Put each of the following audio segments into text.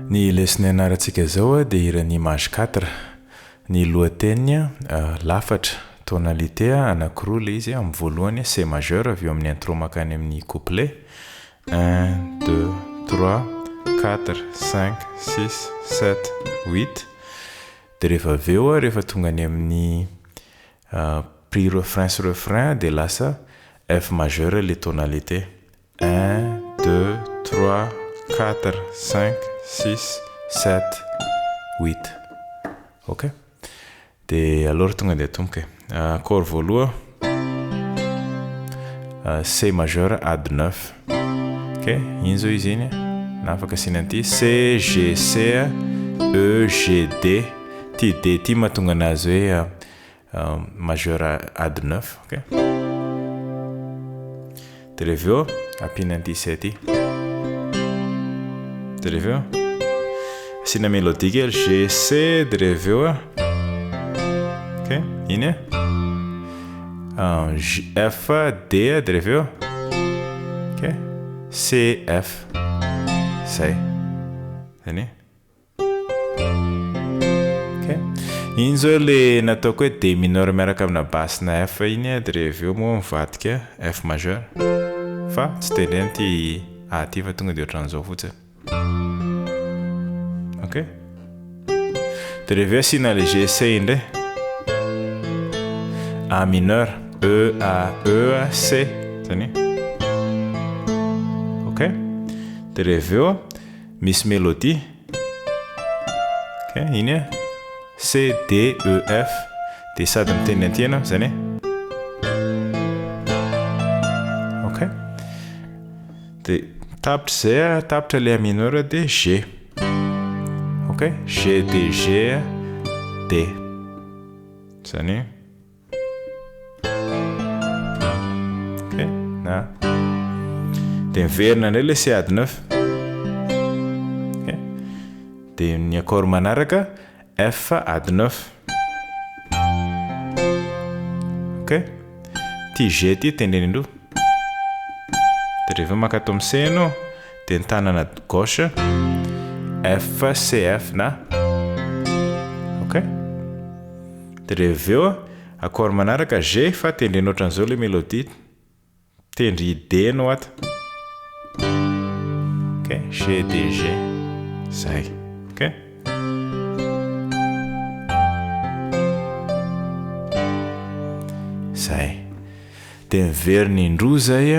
Ny lesona ianarantsika izao dia hiran'ny Image 4. Ny lohateniny lafatra, tonalité anankiroa ilay izy, amin'ny voalohany C majeur avy eo amin'ny intro mankany amin'ny couplet, un, deux, trois, quatre, cinq, six, sept, huit, dia rehefa avy eo rehefa tonga any amin'ny prix refrain sy refrain dia lasa F majeur ilay tonalité, un, deux, trois, quatre, cinq, six, sept, huit. Ok. Dia aleo ry tonga dia atomboka e. Accord voaloha C majeur add neuf. Ok, iny zao izy iny na afaka asiana an'ity C G C E G D. Ity D ity mahatonga anazy hoe majeur add neuf, ok. De rehefa eo ampiana an'ity C ity. De rehefa eo asiana mélodie kely G C de rehefa eo ok iny G F D de rehefa eo ok C F zay zany e. Ok. Iny zao le nataoko hoe D mineur miaraka amina basse na F iny de rehefa avy eo moa mivadika F majeur. Fa tsy tendrena ity A ity fa tonga de ohatran'izao fotsiny. Ok. De rehefa avy eo asiana le G C indray. A mineur, E A E A C zany hoe. Ok. De rehefa avy eo Misy mélodie. Ok, iny e. C, D, E, F. Dia sady miteny an'ity ianao, izany e. Ok. Dia tapitra izay a, tapitra ilay A mineur dia G. Ok, G, D, G, D. Izany hoe. Ok, na dia miverina indray ilay C add neuf. Ok, dia ny accord manaraka F add neuf. Ok, ity G ity tendrena indroa. Dia rehefa maka ato amin'ny C ianao, dia ny tanana gauche F C F na ok. Dia rehefa avy eo, accord manaraka G fa tendrena ohatran'izao ilay mélodie, tendry D no ato. Ok, G D G, zay. Ok. Zay. Dia miverina indroa zay,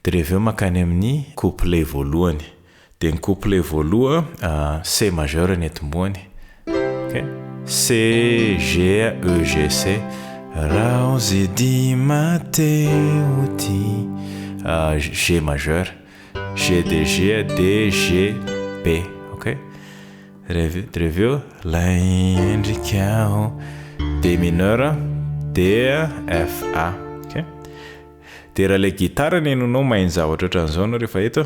dia rehefa avy eo mankany amin'ny couplet voalohany. Dia ny couplet voaloha C majeur ny atombohany. Ok. C G E G C. Raozy dima te ho tia. G majeur. G D G D G B. Ok. Reveo reveo lay endrikao. D mineur D F A. Ok. Dia raha ilay gitara no henoinao mahay ny zavatra ohatran'izao ianao rehefa eto.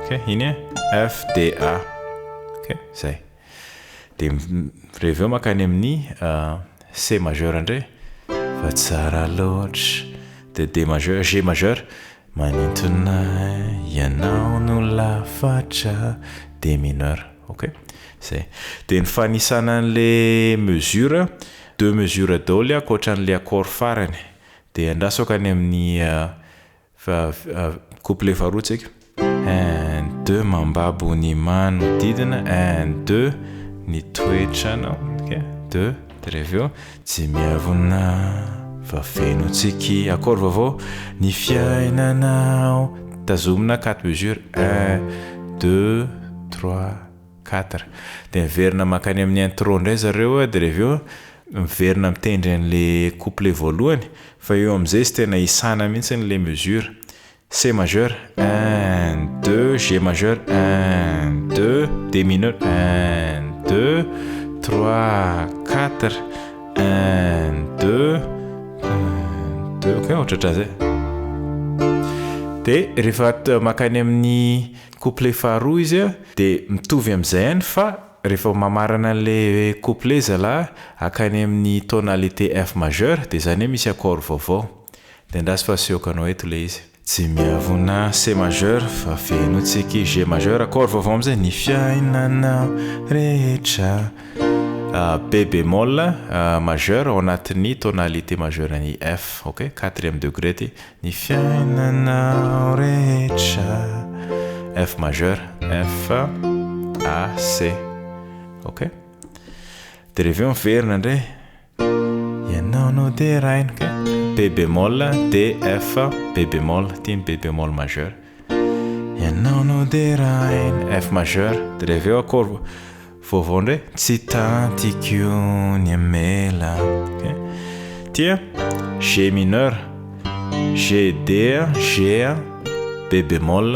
Ok, iny e, F D A. Ok, zay. Dia rehefa eo mankany amin'ny C majeur indray. Fa tsara loatra. Dia D majeur, G majeur. Manintona ahy, ianao no lafatra. D mineur. Ok, zay. Dia ny fanisana an'ilay mesure, deux mesures daholo ankoatra an'ilay accord farany. Dia andraso hankany amin'ny couplet faharoa tsika. Un, deux, mambabo ny manodidina, un, deux, ny toetranao, ok, deux, dia rehefa eo, tsy miavona fa feno tsiky, accord vaovao, ny fiainanao, tazomina quatre mesures, un, deux, trois, quatre. Dia miverina mankany amin'ny intro indray zareo dia rehefa eo miverina mitendry an'le couplet voalohany fa eo amin'izay izy tena isana mihitsy le mesure. C majeur, un, deux, G majeur, un, deux, D mineur, un, deux, trois, quatre, un, deux, un, deux, ok, ohatrohatran'izay. Dia rehefa mankany amin'ny Couplet faharoa izy dia mitovy amin'izay ihany fa rehefa mamarana an'ilay couplet zalahy hakany amin'ny tonalité F majeur dia izany hoe misy accord vaovao. Dia andraso fa asehoko anao eto ilay izy. Tsy miavona C majeur fa feno tsiky G majeur accord vaovao amizay ny fiainana rehetra B bémol majeur ao anatin'ny tonalité majeur ny F ok quatrième degré ty ny fiainana rehetra F majeur F A C ok de reveo miverina indray Ianao no deraina ok B bémol D F B bémol ity ny B bémol majeur Ianao no deraina F majeur de rehefa eo accord vaovao indray Tsy tantiko ny hamela ok Ity a G mineur G D G B bémol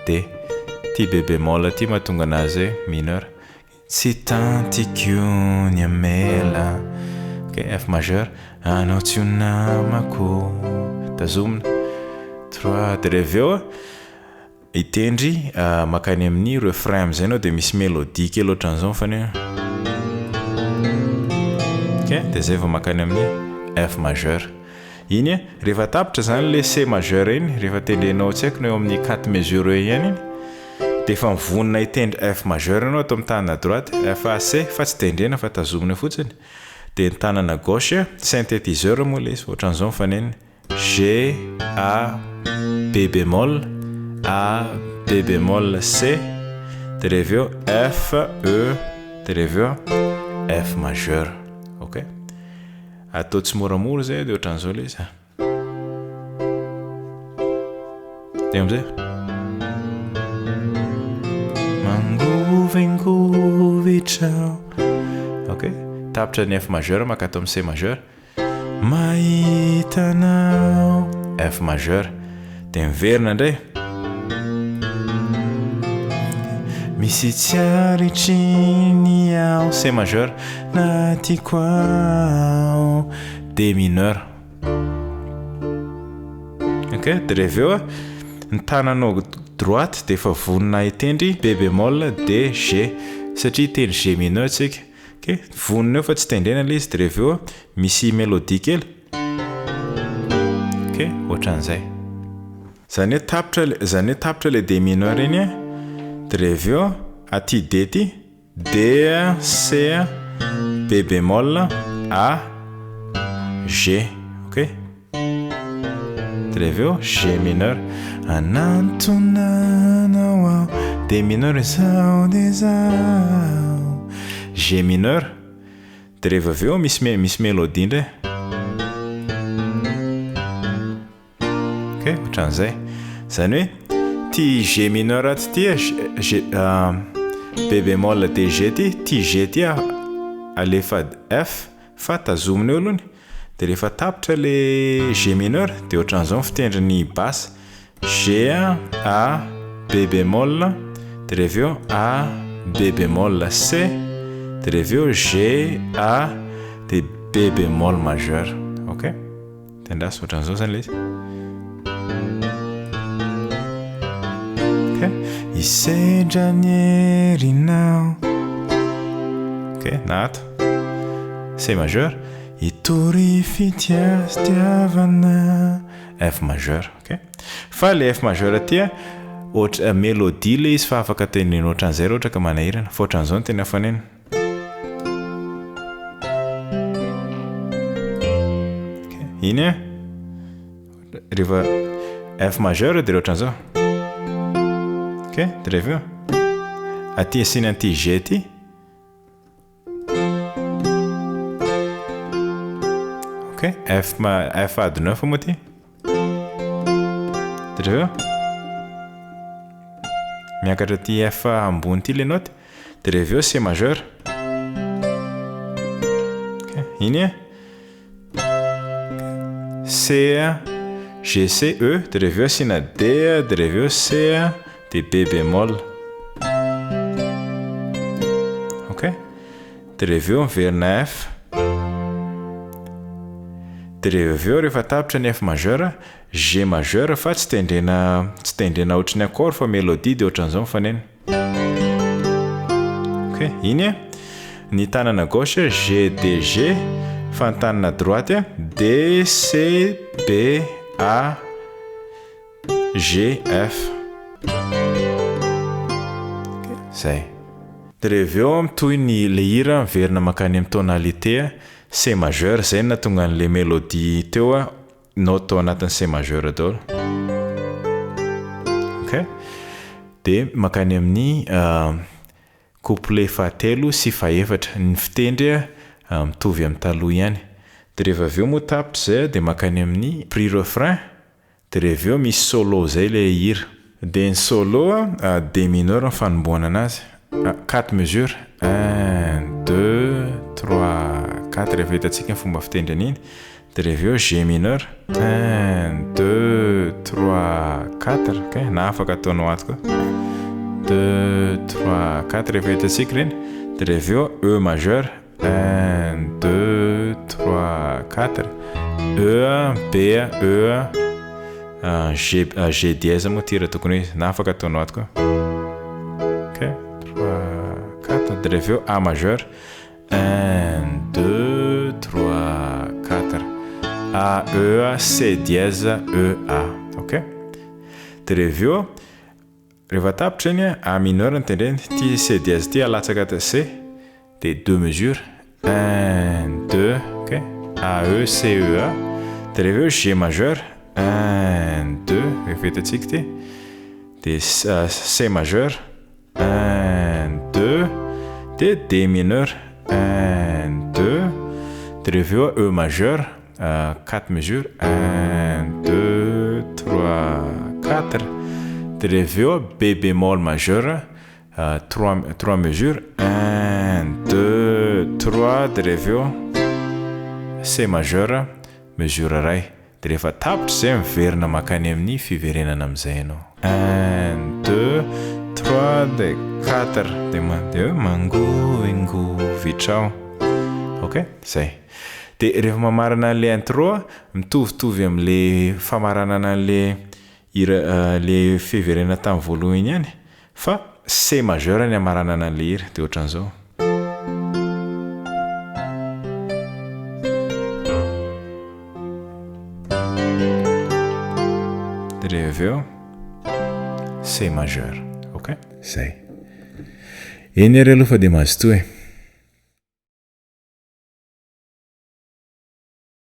D Ity B bémol ity mahatonga anazy hoe mineur Tsy tantiko ny hamela Ok, F majeur Anao tsy ho namako Tazomina Trois De rehefa avy eo hitendry mankany amin'ny refrain amin'izay ianao dia misy mélodie kely ohatran'izao ny faneno Ok, dia izay vao mankany amin'ny F majeur Iny rehefa tapitra izany ilay C majeur iny, rehefa tendrenao tsy haiko na eo amin'ny quatre mesures eo ihany iny, dia efa mivonona hitendry F majeur ianao ato amin'ny tanana droite, F A C, fa tsy tendrena fa tazomina eo fotsiny, dia ny tanana gauche, synthétiseur moa ilay izy, ohatran'izao ny fanenony, G A B bémol, A B bémol C, dia rehefa eo F E, dia rehefa eo F majeur, ok. Atao tsimoramora zay dia ohatran'izao ilay izy a. Dia amizay. Mangovingovitra. Ok. Tapitra ny F majeur maka ato amin'ny C majeur. Mahita anao. F majeur. Dia miverina indray. Misy tsy aritry ny aho. C majeur. Na tiako aho. D mineur. Ok, dia rehefa eo ny tananao droite dia efa vonona hitendry B bémol D G satria hitendry G mineur tsika. Ok, vonona eo fa tsy tendrena ilay izy dia rehefa eo misy mélodie kely. Ok, ohatran'izay. Izany hoe tapitra, izany hoe tapitra ilay D mineur iny dia rehefa eo aty D ity D C B bémol A G ok dia rehefa eo G mineur Anantona anao aho D mineur izao dia izao G mineur dia rehefa avy eo misy misy mélodie indray Ok, ohatran'izay. Izany hoe ity G mineur ato ity, G, B bémol D G ity, ity G ity alefa F fa tazomina eo alohany, dia rehefa tapitra le G mineur dia ohatran'izao ny fitendrin'ny basse, G A B bémol, dia rehefa eo A B bémol C, dia rehefa eo G A dia B bémol majeur. Ok. Dia andraso ohatran'izao zany ilay izy. Ok. Hisedra ny herinao. Ok, na ato. C majeur. Hitory fitiavana. F majeur. Ok. Fa ilay F majeur aty a, ohatra mélodie ilay izy fa afaka teneno ohatran'izay raha ohatra ka manahirana. Fa ohatran'izao no tena faneno. Iny e, rehefa F majeur dia ohatran'izao. Ok, dia rehefa eo aty asiana an'ity G ity. Ok, F F ady neuf moa ity. Dia rehefa eo miakatra aty F ambony ity ilay note. Dia rehefa avy eo C majeur. Ok, iny e. C, G, C, E, dia rehefa avy eo asiana D, dia rehefa avy eo C, dia B bémol. Ok, dia rehefa avy eo miverina F. Dia rehefa avy eo rehefa tapitra ny F majeur, G majeur fa tsy tendrena tsy tendrena ohatry ny accord fa mélodie dia ohatran'izao ny faneno. Ok, iny e. Ny tanana gauche G D G, fa ny tanana droite D C B A G, F. Ok, zay. Dia rehefa avy eo mitohy ny le hira miverina mankany amin'ny tonalité C majeur, zay no nahatonga an'le mélodie teo note tao anatin'ny C majeur daholo. Ok, dia mankany amin'ny couplet fahatelo sy fahefatra, ny fitendry mitovy amin'ny taloha ihany. Dia rehefa avy eo moa tapitra izay dia mankany amin'ny pré-refrain. De rehefa avy eo misy solo zay le hira. De ny solo a, D mineur ny fanombohana anazy, quatre mesures, un, deux, trois, quatre, rehefa hitantsika ny fomba fitendry an'iny, de rehefa avy eo G mineur, un, deux, trois, quatre, ok, na afaka ataonao ato koa, deux, trois, quatre, rehefa hitantsika ireny, de rehefa avy eo E majeur, Un, deux, trois, quatre. E, B, E, G, G dièse moa ty raha tokony ho izy, na afaka ataonao ato koa. Ok, trois, quatre, de rehefa avy eo A majeur. Un, deux, trois, quatre. A, E, C dièse, E, A. Ok, de rehefa avy eo rehefa tapitra iny, A mineur no tendrena, ty C dièse ty alatsaka C. Dia deux mesures, un, deux, ok, A E C E A, dia rehefa eo G majeur, un, deux, rehefa hitantsika ity, dia C majeur, un, deux, dia D mineur, un, deux, dia rehefa eo E majeur, quatre mesures, un, deux, trois, quatre, dia rehefa eo B bémol majeur, Trois trois mesures, un deux trois de rehefa eo C majeur mesure iray de rehefa tapitra izay miverina mankany amin'ny fiverenana amin'izay ianao, un deux trois de quatre de mandeha hoe mangovingovitra aho, ok zay. De rehefa mamarana an'le intro mitovitovy am'le famaranana an'le hira le fiverenana tamin'ny voalohany iny ihany Fa C majeur ny hamaranana an'ilay hira, dia ohatran'izao. Dia rehefa avy eo C majeur, ok? Zay. Eny ary aloha fa dia mazotoa e.